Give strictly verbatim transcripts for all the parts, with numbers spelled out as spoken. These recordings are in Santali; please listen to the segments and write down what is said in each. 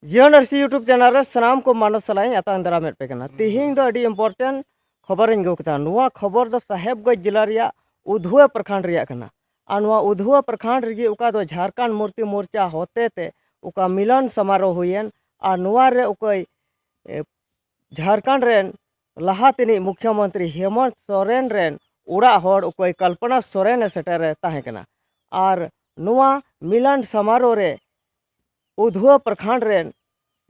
ᱡᱤᱭᱚᱱ ᱟᱹᱨᱥᱤ YouTube channel ᱨᱮ ᱥᱟᱱᱟᱢ ᱠᱚ ᱢᱟᱱᱚᱛ ᱥᱟᱞᱟᱜ ᱤᱧ ᱟᱛᱟᱝ ᱫᱟᱨᱟᱢᱮᱫ ᱯᱮ ᱠᱟᱱᱟ᱾ ᱛᱤᱦᱤᱧ ᱫᱚ ᱟᱹᱰᱤ important ᱠᱷᱚᱵᱚᱨᱤᱧ ᱟᱹᱜᱩ ᱠᱮᱫᱟ᱾ ᱱᱚᱣᱟ ᱠᱷᱚᱵᱚᱨ ᱫᱚ ᱥᱟᱦᱮᱵᱽᱜᱚᱸᱡᱽ ᱡᱮᱞᱟ ᱨᱮᱭᱟᱜ ᱩᱫᱷᱣᱟ ᱯᱨᱚᱠᱷᱚᱸᱰ ᱨᱮᱭᱟᱜ ᱠᱟᱱᱟ᱾ ᱟᱨ ᱱᱚᱣᱟ ᱩᱫᱷᱣᱟ ᱯᱨᱚᱠᱷᱚᱸᱰ ᱨᱮᱜᱮ ᱚᱠᱟ ᱫᱚ ᱡᱷᱟᱨᱠᱷᱚᱸᱰ ᱢᱩᱨᱛᱤ ᱢᱳᱨᱪᱟ ᱦᱚᱛᱮ ᱛᱮ ᱚᱠᱟ ᱢᱤᱞᱚᱱ ᱥᱚᱢᱟᱨᱳᱦ ᱦᱩᱭᱮᱱ, ᱟᱨ ᱱᱚᱣᱟ ᱨᱮ ᱚᱠᱚᱭ, ᱮ, ᱡᱷᱟᱨᱠᱷᱚᱸᱰ ᱨᱮᱱ ᱞᱟᱦᱟ ᱛᱮᱱᱤᱡ ᱢᱩᱠᱷᱭᱚᱢᱚᱱᱛᱨᱤ ᱦᱮᱢᱚᱱᱛ ᱥᱚᱨᱮᱱ ᱨᱮᱱ ᱚᱲᱟᱜ ᱦᱚᱲ ᱚᱠᱚᱭ ᱠᱚᱞᱯᱚᱱᱟ ᱥᱚᱨᱮᱱ ᱮ ᱥᱮᱴᱮᱨ ᱮ ᱛᱟᱦᱮᱸ ᱠᱟᱱᱟ᱾ ᱟᱨ ᱱᱚᱣᱟ ᱢᱤᱞᱚᱱ ᱥᱚᱢᱟᱨᱳᱦ ᱨᱮ ᱩᱫᱷᱣᱟ ᱯᱨᱚᱠᱷᱚᱸᱰ ᱨᱮᱱ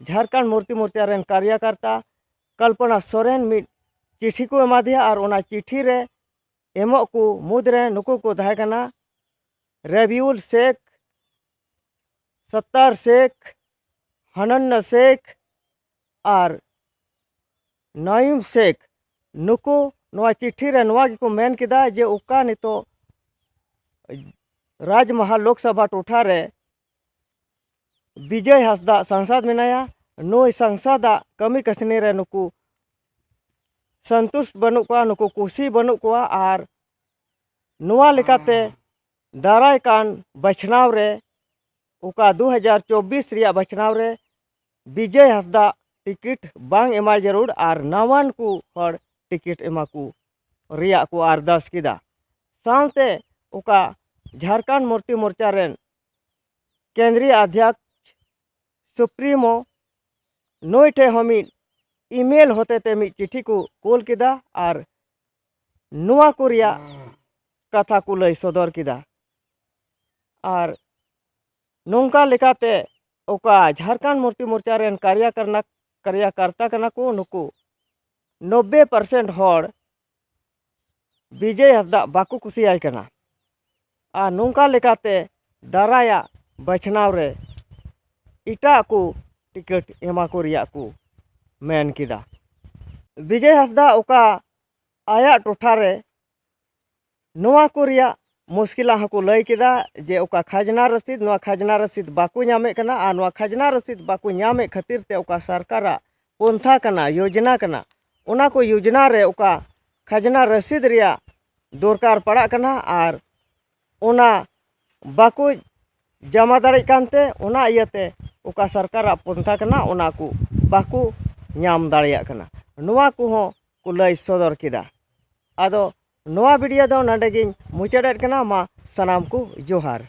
ᱡᱷᱟᱨᱠᱷᱚᱸᱰ ᱢᱩᱨᱛᱤ ᱢᱳᱨᱪᱟ ᱨᱮᱱ ᱠᱟᱨᱭᱟᱠᱟᱨᱛᱟ ᱠᱚᱞᱯᱚᱱᱟ ᱥᱚᱨᱮᱱ ᱢᱤᱫ ᱪᱤᱴᱷᱤ ᱠᱚ ᱮᱢᱟ ᱫᱮᱭᱟ᱾ ᱟᱨ ᱚᱱᱟ ᱪᱤᱴᱷᱤ ᱨᱮ ᱮᱢᱚᱜ ᱠᱚ ᱢᱩᱫᱽᱨᱮ ᱱᱩᱠᱩ ᱠᱚ ᱛᱟᱦᱮᱸ ᱠᱟᱱᱟ ᱨᱮᱵᱤᱭᱩᱞ ᱥᱮᱠ, ᱥᱟᱛᱛᱟᱨ ᱥᱮᱠ, ᱦᱟᱱᱟᱱᱱᱟ ᱥᱮᱠ ᱟᱨ ᱱᱟᱭᱤᱢ ᱥᱮᱠ᱾ ᱱᱩᱠᱩ ᱱᱚᱣᱟ ᱪᱤᱴᱷᱤ ᱨᱮ ᱱᱚᱣᱟ ᱜᱮᱠᱚ ᱢᱮᱱ ᱠᱮᱫᱟ ᱡᱮ ᱚᱠᱟ ᱱᱤᱛᱚᱜ ᱨᱟᱡᱽᱢᱟᱦᱟ ᱞᱳᱠᱥᱚᱵᱷᱟ ᱴᱚᱴᱷᱟ ᱨᱮ ᱵᱤᱡᱚᱭ ᱦᱟᱸᱥᱫᱟᱜ ᱥᱟᱝᱥᱟᱫ ᱢᱮᱱᱟᱭᱟ, ᱱᱩᱭ ᱥᱟᱝᱥᱟᱫᱟᱜ ᱠᱟᱹᱢᱤ ᱠᱟᱹᱥᱱᱤ ᱨᱮ ᱱᱩᱠᱩ ᱥᱚᱱᱛᱩᱥᱴ ᱵᱟᱹᱱᱩᱜ ᱠᱚᱣᱟ, ᱱᱩᱠᱩ ᱠᱩᱥᱤ ᱵᱟᱹᱱᱩᱜ ᱠᱚᱣᱟ᱾ ᱟᱨ ᱱᱚᱣᱟ ᱞᱮᱠᱟᱛᱮ ᱫᱟᱨᱟᱭ ᱠᱟᱱ ᱵᱟᱪᱷᱱᱟᱣ ᱨᱮ, ᱚᱠᱟ ᱫᱩ ᱦᱟᱡᱟᱨ ᱪᱚᱵᱵᱤᱥ ᱨᱮᱭᱟᱜ ᱵᱟᱪᱷᱱᱟᱣ ᱨᱮ ᱵᱤᱡᱚᱭ ᱦᱟᱸᱥᱫᱟᱜ ᱴᱤᱠᱤᱴ ᱵᱟᱝ ᱮᱢᱟᱭ ᱡᱟᱹᱨᱩᱲ ᱟᱨ ᱱᱟᱣᱟᱱ ᱠᱚ ᱦᱚᱲ ᱴᱤᱠᱤᱴ ᱮᱢᱟ ᱠᱚ ᱨᱮᱭᱟᱜ ᱠᱚ ᱟᱨᱫᱟᱥ ᱠᱮᱫᱟ᱾ ᱥᱟᱶᱛᱮ ᱚᱠᱟ ᱡᱷᱟᱨᱠᱷᱚᱸᱰ ᱢᱩᱨᱛᱤ ᱢᱳᱨᱪᱟ ᱨᱮᱱ ᱠᱮᱱᱫᱨᱤᱭ ᱟᱫᱷᱭᱟᱠᱥ ᱥᱩᱯᱨᱤᱢᱳ ᱱᱩᱭ ᱴᱷᱮᱱ ᱦᱚᱸ ᱢᱤᱫ email ᱦᱚᱛᱮᱛᱮ ᱢᱤᱫ ᱪᱤᱴᱷᱤ ᱠᱚ ᱠᱳᱞ ᱠᱮᱫᱟ ᱟᱨ ᱱᱚᱣᱟ ᱠᱚ ᱨᱮᱭᱟᱜ ᱠᱟᱛᱷᱟ ᱠᱚ ᱞᱟᱹᱭ ᱥᱚᱫᱚᱨ ᱠᱮᱫᱟ᱾ ᱟᱨ ᱱᱚᱝᱠᱟ ᱞᱮᱠᱟᱛᱮ ᱚᱠᱟ ᱡᱷᱟᱨᱠᱷᱚᱸᱰ ᱢᱩᱨᱛᱤ ᱢᱳᱨᱪᱟ ᱨᱮᱱ ᱠᱟᱨᱭᱟᱠᱟᱨᱱᱟ-, ᱠᱟᱨᱭᱟᱠᱟᱨᱛᱟ ᱠᱟᱱᱟ ᱠᱚ, ᱱᱩᱠᱩ ᱱᱚᱵᱵᱳᱭ percent ᱦᱚᱲ ᱵᱤᱡᱚᱭ ᱦᱟᱸᱥᱫᱟᱜ ᱵᱟᱠᱚ ᱠᱩᱥᱤᱭᱟᱭ ᱠᱟᱱᱟ᱾ ᱟᱨ ᱱᱚᱝᱠᱟ ᱞᱮᱠᱟᱛᱮ ᱫᱟᱨᱟᱭᱟᱜ ᱵᱟᱪᱷᱱᱟᱣ ᱨᱮ ᱮᱴᱟᱜ ᱠᱚ ᱴᱤᱠᱤᱴ ᱮᱢᱟ ᱠᱚ ᱨᱮᱭᱟᱜ ᱠᱚ ᱢᱮᱱ ᱠᱮᱫᱟ᱾ ᱵᱤᱡᱚᱭ ᱦᱟᱸᱥᱫᱟ ᱚᱠᱟ ᱟᱭᱟᱜ ᱴᱚᱴᱷᱟ ᱨᱮ ᱱᱚᱣᱟ ᱠᱚ ᱨᱮᱭᱟᱜ ᱢᱩᱥᱠᱤᱞᱟᱜ ᱦᱚᱸᱠᱚ ᱞᱟᱹᱭ ᱠᱮᱫᱟ ᱡᱮ ᱚᱠᱟ ᱠᱷᱟᱡᱽᱱᱟ ᱨᱚᱥᱤᱫ, ᱱᱚᱣᱟ ᱠᱷᱟᱡᱽᱱᱟ ᱨᱚᱥᱤᱫ ᱵᱟᱠᱚ ᱧᱟᱢᱮᱫ ᱠᱟᱱᱟ, ᱟᱨ ᱱᱚᱣᱟ ᱠᱷᱟᱡᱽᱱᱟ ᱨᱚᱥᱤᱫ ᱵᱟᱠᱚ ᱧᱟᱢᱮᱫ ᱠᱷᱟᱹᱛᱤᱨ ᱛᱮ ᱚᱠᱟ ᱥᱚᱨᱠᱟᱨᱟᱜ ᱯᱚᱱᱛᱷᱟ ᱠᱟᱱᱟ, ᱭᱳᱡᱽᱱᱟ ᱠᱟᱱᱟ, ᱚᱱᱟ ᱠᱚ ᱭᱳᱡᱽᱱᱟ ᱨᱮ ᱚᱠᱟ ᱠᱷᱟᱡᱽᱱᱟ ᱨᱚᱥᱤᱫ ᱨᱮᱭᱟᱜ ᱫᱚᱨᱠᱟᱨ ᱯᱟᱲᱟᱜ ᱠᱟᱱᱟ ᱟᱨ ᱚᱱᱟ ᱵᱟᱠᱚ ᱡᱟᱢᱟ ᱫᱟᱲᱮᱭᱟᱜ ᱠᱟᱱᱛᱮ, ᱚᱱᱟ ᱤᱭᱟᱹᱛᱮ ᱚᱠᱟ ᱥᱚᱨᱠᱟᱨᱟᱜ ᱯᱚᱱᱛᱷᱟ ᱠᱟᱱᱟ, ᱚᱱᱟ ᱠᱚ ᱵᱟᱠᱚ ᱧᱟᱢ ᱫᱟᱲᱮᱭᱟᱜ ᱠᱟᱱᱟ᱾ ᱱᱚᱣᱟ ᱠᱚᱦᱚᱸ ᱠᱚ ᱞᱟᱹᱭ ᱥᱚᱫᱚᱨ ᱠᱮᱫᱟ᱾ ᱟᱫᱚ ᱱᱚᱣᱟ ᱵᱷᱤᱰᱤᱭᱳ ᱫᱚ ᱱᱚᱰᱮ ᱜᱤᱧ ᱢᱩᱪᱟᱹᱫᱮᱫ ᱠᱟᱱᱟ᱾ ᱢᱟ ᱥᱟᱱᱟᱢ ᱠᱚ ᱡᱚᱦᱟᱨ᱾